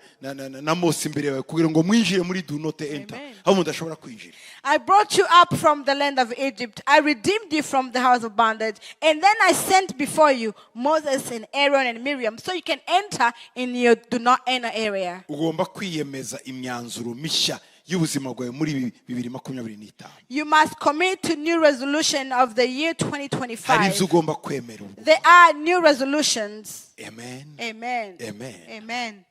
na Mose imbere yawe kugira ngo mwinjire muri do not enter Amen. Aho mudashobora kwinjira. I brought you up from the land of Egypt. I redeemed you from the house of bondage. And then I sent before you Moses and Aaron and Miriam so you can enter in your do not enter area. Ugomba kwiyemeza imyanzuro mishya y'ubuzima bwawe muri 2025. You must commit to new resolution of the year Hari ibyo 2025. ugomba kwemera ubwo. There are new resolutions. Amen. Amen. Amen. Amen.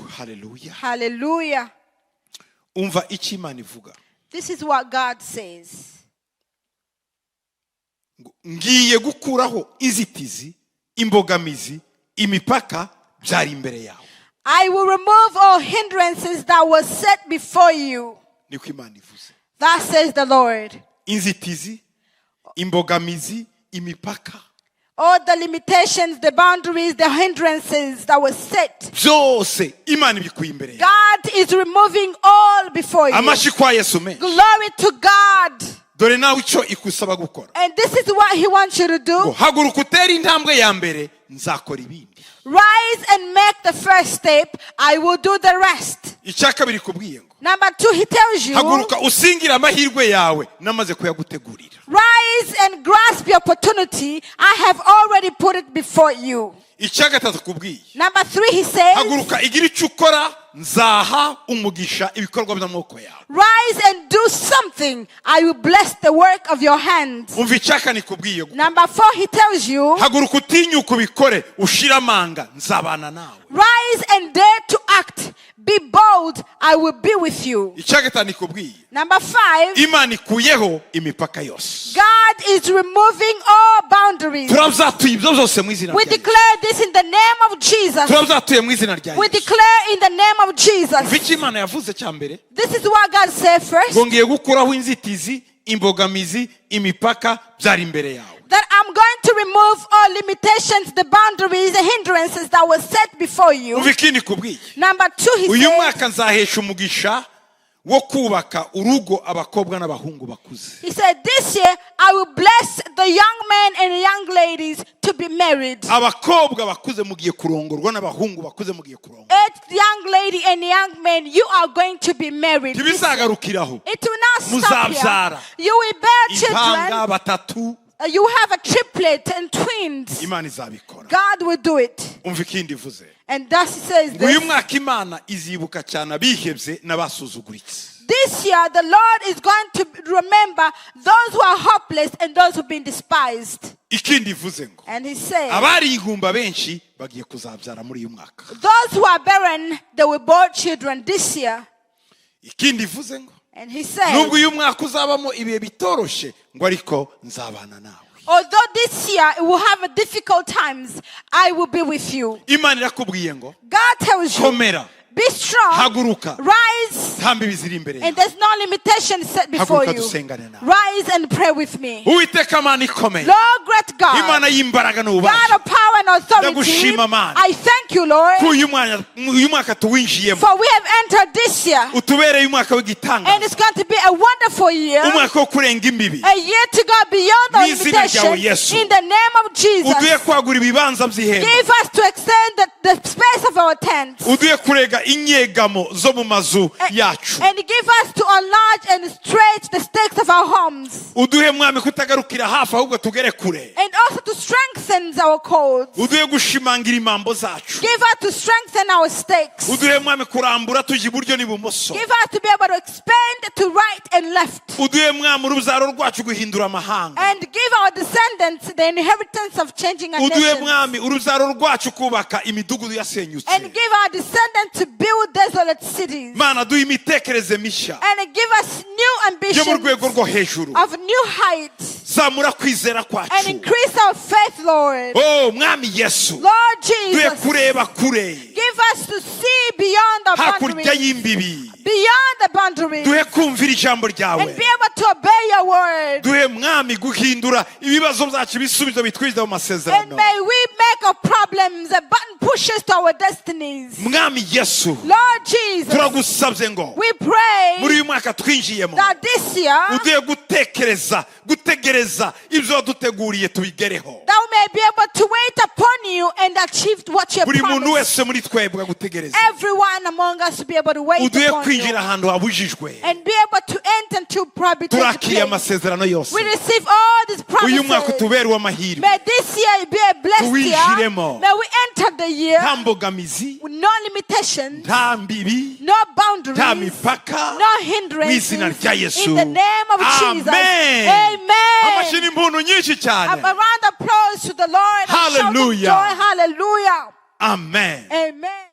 Hallelujah. Hallelujah. Umva icyo Imana ivuga. This is what God says. Ngo, ngiye gukuraho inzitizi imbogamizi imipaka byari imbere yawe. I will remove all hindrances that were set before you. Niko Imana ivuze. Thus says the Lord. Inzitizi imbogamizi imipaka All the limitations, the boundaries, the hindrances that were set. Byose Imana ibikuye imbere yawe. God is removing all before you. Amashyi kwa Yesu menshi. Glory to God. Dore nawe icyo ikusaba gukora. And this is what He wants you to Ngo do. haguruka utere intambwe ya mbere nzakora ibindi. Rise and make the first step. I will do the rest. Icya kabiri kubwiye ngo Number two, He tells you, haguruka usingire amahirwe yawe namaze kuyagutegurira. Rise and grasp your opportunity. I have already put it before you. Icya gatatu kubwiye Number three, He says, haguruka igira icyo ukora nzaha umugisha ibikorwa by'amaboko yawe. Rise and do something. I will bless the work of your hands. Umva icya kane kubwiye ngo Number four, he tells you, haguruka utinyuka ubikore ushire amanga nzabana nawe. Rise and dare to act. Be bold. I will be with you. Icya gatanu ikubwiye Number five, Imana ikuyeho imipaka yose. God is removing all boundaries. Turabyatuye ibyo byose mu izina We rya Yesu. declare this in the name of Jesus. Turabyatuye mu izina rya We Yesu. declare in the name of Umva Jesus. icyo Imana yavuze cya mbere. This is what God said first. Ngo ngiye gukuraho inzitizi imbogamizi imipaka byari imbere yawe. That I'm going to remove all limitations, the boundaries, the hindrances that were set before you. Umva ikindi kubwiye. Number two, he Uyu said, mwaka nzahesha umugisha wo kubaka urugo abakobwa n'abahungu bakuze. He said, This year I will bless the young men and young ladies to be married. Abakobwa bakuze mugiye kurongorwa n'abahungu bakuze mugiye kurongorwa. Each young lady and young man, you are going to be married. Ntibizagarukiraho. It will not stop Muzabyara. here. You will bear Impanga children. batatu. You have a triplet and twins. Imana izabikora. God will do it. Umva ikindi ivuze. And thus he says Ngo uyu this. mwaka Imana izibuka cyane abihebye n'abasuzuguritse. This year, the Lord is going to remember those who are hopeless and those who've been despised. Ikindi ivuze ngo And he said, abari ingumba benshi bagiye kuzabyara muri uyu mwaka. Those who are barren, they will bear children this year. Ikindi ivuze ngo And he said, nubwo uyu mwaka uzabamo ibihe bitoroshye ngo ariko nzabana nawe. Although this year it will have a difficult times, I will be with you. Imana irakubwiye ngo God tells you, komera be strong, haguruka rise, nta mbibi ziri imbere and yawe. there's no limitation set before Haguruka you. dusengane nawe. Rise and pray with me. Uwiteka Mana ikomeye Lord, great God, Imana y'imbaraga God n'ububasha of power and authority, Ndagushima, Mana. I thank you, Lord, ko uyu mwanya uyu mwaka tuwinjiyemo for we have entered this year, utubereye umwaka and w'igitangaza it's going to be a wonderful year, umwaka wo kurenga imbibi a year to go beyond our Mu izina ryawe, limitation. Yesu. In the name of Jesus, uduhe kwagura ibibanza by'ihema give us to extend the space of our tents. Uduhe kurega inyegamo zo mu mazu yacu. And give us to enlarge and stretch the stakes of our homes. Uduhe mwami kutagarukira hafi ahubwo tugere kure. dukomere. And also to strengthen our cords. Uduhe gushimangira imambo zacu. Give us to strengthen our stakes. Uduhe mwami kurambura tujya iburyo n'ibumoso. Give us to be able to expand to right and left. Uduhe mwami urubyaro rwacu guhindura amahanga. And give our descendants the inheritance of changing a Uduhe nation. mwami urubyaro rwacu kubaka imidugudu yasenyutse. And give our descendants to build desolate cities. Mana duhe imitekerereze mishya And give us new yo mu rwego ambitions rwo hejuru. of new heights. Zamura kwizera And kwacu. increase our faith, Lord. Oh mwami Yesu, Lord duhe Jesus, kureba kure, give us to see beyond the hakurya boundaries. y'imbibi. Beyond the boundaries. Duhe kumvira ijambo And ryawe. be able to obey your word. Duhe mwami guhindura ibibazo byacu ibisubizo bitwiza mu And masezerano. may we make our problems a button pushes to our destinies. Mwami Yesu, Lord Jesus, turagusabye ngo we pray muri uyu mwaka twinjiyemo that this year uduhe gutekereza gutegereza ibyo waduteguriye tubigereho. that we may be able to wait upon you and achieve what you have Buri muntu promised. wese muri twebwe gutegereza. Everyone among us to be able to wait Uduhe upon you kwinjira ahantu habujijwe. and be able to enter into prohibited Turakiriye place. amasezerano yose. We receive all these Uyu mwaka promises. utubere uw'amahirwe. May this year be a blessed year. Tuwinjiremo. May we enter the year Nta mbogamizi, with no limitations, nta mbibi, no nta boundaries, mipaka, no mu hindrances. izina rya Yesu. In the name of Jesus. Amen. Amen. Amashyi n'impundu nyinshi A cyane. round of applause to the Lord. And shout of Hallelujah. joy. Hallelujah. Amen. Amen.